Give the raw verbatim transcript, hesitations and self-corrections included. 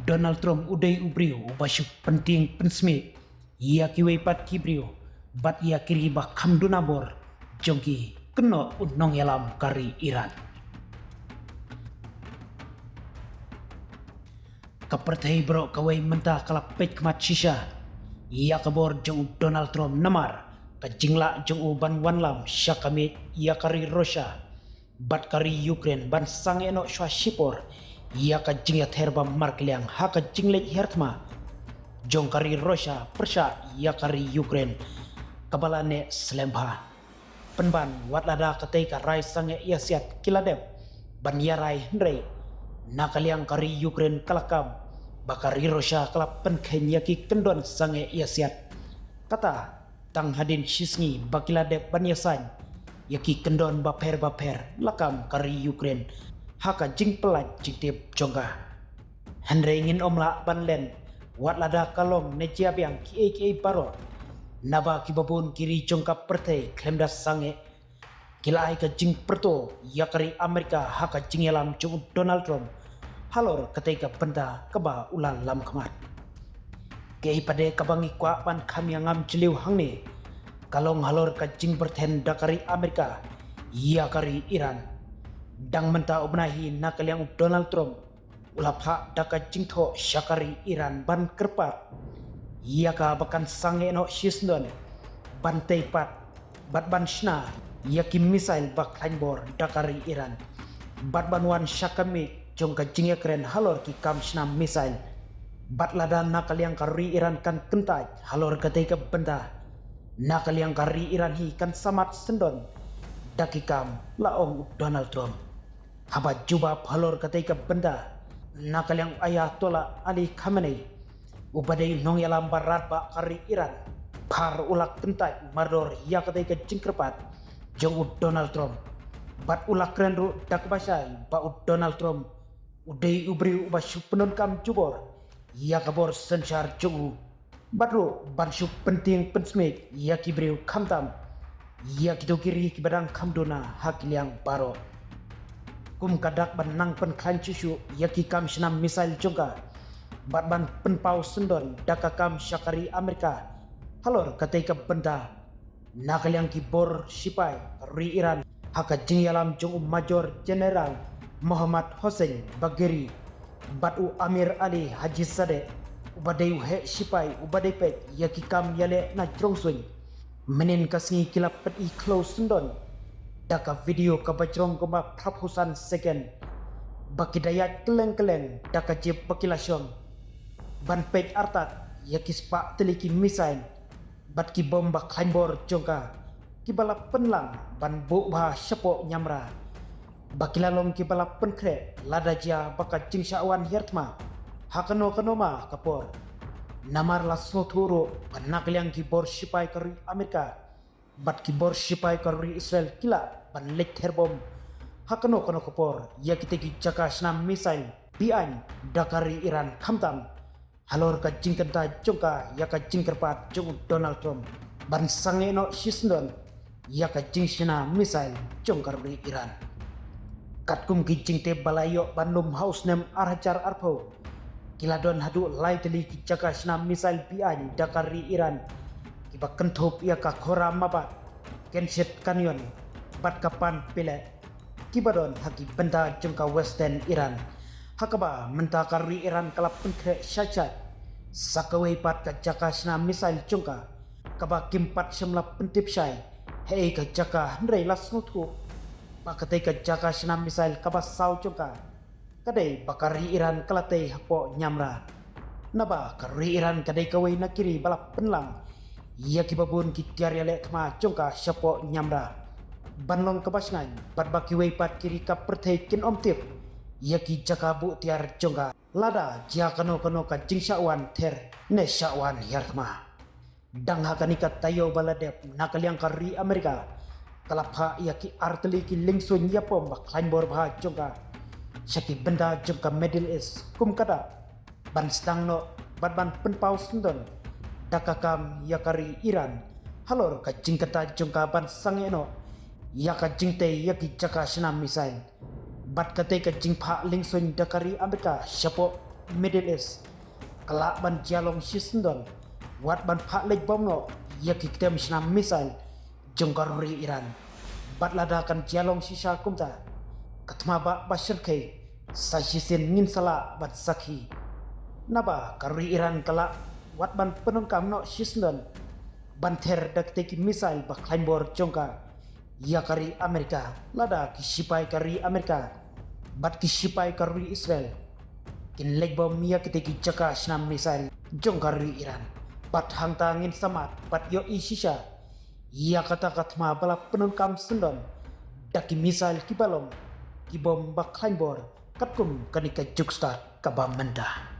Donald Trump u dei u briew uba shu pyntieng pynsmit ïa kiwei pat ki briew bad ïa ki ri ba kham duna bor jong ki, kynnoh u nongïalam ka ri Iran. Ka pyrthei baroh kawei mynta ka la peit khmat shisha ïa ka bor jong u Donald Trump namar ka jinglah jong u ban wanlam sha ka miej ïa ka ri Russia bad ka ri Ukraine ban sangeh noh shuwa shipor ïa ka jingïather ba markylliang ha ka jingleit hiar thma jong ka ri Russia pyrshah ïa ka ri Ukraine kaba la neh slem bha. Pynban wat lada katei ka rai sangeh ïasiat ki la dep ban ïarai hynrei na ka liang ka ri Ukraine ka la kam ba ka ri Russia ka la pynkheiñ ïa ki kyndon sangeh ïasiat. Kata tang hadien shisngi ba ki la dep ban ïasaiñ ïa ki kyndon bapher bapher la kam ka ri Ukraine ha ka jingpyllait jingtip jong ka. Hynrei ngin ym lah ban len wat lada ka long ne jia biang kiei kiei baroh, naba kiba bun ki ri jong ka pyrthei khlem da sangeh ki la ai ka jingpyrto ïa ka ri Amerika ha ka jingïalam jong u Donald Trump halor katei ka bynta kaba u la lam khmat. Kaei pat de kaba ngi kwah ban kham ïa ngam jylliew hangne ka long halor ka jingbyrthen da ka ri Amerika ïa ka ri Iran. Dang mynta u bnai hi na ka liang u Donald Trump u la phah da ka jingthoh sha ka ri Iran ban kyrpad ïa ka ba kan sangeh noh shisyndon ban tei pat bad ban shna ïa ki missile ba khlaiñ bor da ka ri Iran bad ban wan sha ka miej jong ka jingïakren halor ki kam shna missile. Bad lada na ka liang ka ri Iran kan kyntait halor katei ka bynta, na ka liang ka ri Iran hi kan samat syndon da ki kam, la ong u Donald Trump. Haba jubab halor katei ka bynta, na ka liang u Ayatollah Ali Khamenei uba dei u nongïalam ba radbah ka ri Iran, phar u la kyntait mardor ïa katei ka jingkyrpad jong u Donald Trump. Bad u la kren ruh da kaba shai ba u Donald Trump u dei u briew uba shu pyndonkam jubor ïa ka bor synshar jong u bad ruh ban shu pyntieng pynsmit ïa ki briew khamtam ïa kito ki ri kiba dang kham duna ha ki liang baroh. Kum ka dak ban nang pynkhlaiñ shuh shuh ïa ki kam shna missile jong ka bad ban pynpaw syndon da ka kam sha ka ri Amerika halor katei ka bynta, na ka liang ki bor shipai ka ri Iran ha ka jingïalam jong u Major General Mohammad Hossein Bagheri bad u Amir Ali Hajizadeh uba dei u heh shipai uba dei peit ïa ki kam ïaleh na jrong suiñ. Mynnin ka sngi ki la pyni khlaw syndon da ka video kaba jrong kumba phra phew san second ba ki da ïaid kylleng kylleng da ka jip ba ki la shong ban peit artat ïa ki spah tylli ki missile bad ki bom ba khlaiñ bor jong ka kiba la pynlang ban buh bha shapoh ñiamra. Ba ki la long kiba la pynkhreh lada jia ba ka jingshah wan hiar thma ha kano kano ma ka por. Namar la sngewthuh ruh ba na ka liang ki bor shipai ka ri Amerika bad ki bor shipai ka ri Israel ki lah ban leit ther bom ha kano kano ka por ïa kitei ki jaka shna missile be-aiñ da ka ri Iran khamtam halor ka jingkyntait jong ka ïa ka jingkyrpad jong u Donald Trump ban sangeh noh shisyndon ïa ka jingshna missile jong ka ri Iran. Katkum ki jingtip ba la ïoh ban lum ha u snem ar hajar arphew, ki la don haduh lai tylli ki jaka shna missile be-aiñ da ka ri Iran kiba kynthup ïa ka Khorramabad, Khorshid Canyon bad ka Panjshir kiba don ha ki bynta jong ka western Iran. Ha kaba mynta ka ri Iran ka la pynkhreh shai shai sa kawei pat ka jaka shna missile jong ka kaba kim pat shym la pyntip shai haei ka jaka, hynrei la sngewthuh ba katei ka jaka shna missile kaba saw jong ka ka dei ba ka ri Iran ka la tei hapoh ñiamra. Naba ka ri Iran ka dei kawei na ki ri ba la pynlang ïa kiba bun ki tiar ïaleh thma jong ka shapoh ñiamra ban long kaba shngaiñ bad ba kiwei pat ki ri ka pyrthei kin ym tip ïa ki jaka buh tiar jong ka lada jia kano kano ka jingshah wan ther ne shah wan hiar thma. Dang ha kane ka taïew ba la dep, na ka liang ka ri Amerika ka la phah ïa ki artylli ki liengsuiñ ïapom ba khlaiñ bor bha jong ka sha ki bynta jong ka Middle East kum ka dak ban sdang noh bad ban pynpaw syndon da ka kam ïa ka ri Iran halor ka jingkyntait jong ka ban sangeh noh ïa ka jingtei ïa ki jaka shna missile. Bad katei ka jingphah liengsuiñ da ka ri Amerika shapoh Middle East ka lah ban jia long shisyndon wat ban phah leit bom noh ïa ki kem shna missile jong ka ri Iran. Bad lada kan jia long shisha kumta, ka thma ba ba shyrkhei sa shisien ngin sa lah ban sakhi. Naba ka ri Iran ka lah wat ban pyndonkam noh shisyndon ban ther da kitei ki missile ba khlaiñ bor jong ka ïa ka ri Amerika, lada ki shipai ka ri Amerika bad ki shipai ka ri Israel kin leit bom ïa kitei ki jaka shna missile jong ka ri Iran. Bad hangta ngin sa mad bad ïohi shisha ïa kata ka thma ba la pyndonkam syndon da ki missile kiba long ki bom ba khlaiñ bor katkum kane ka juk stad kaba mynta.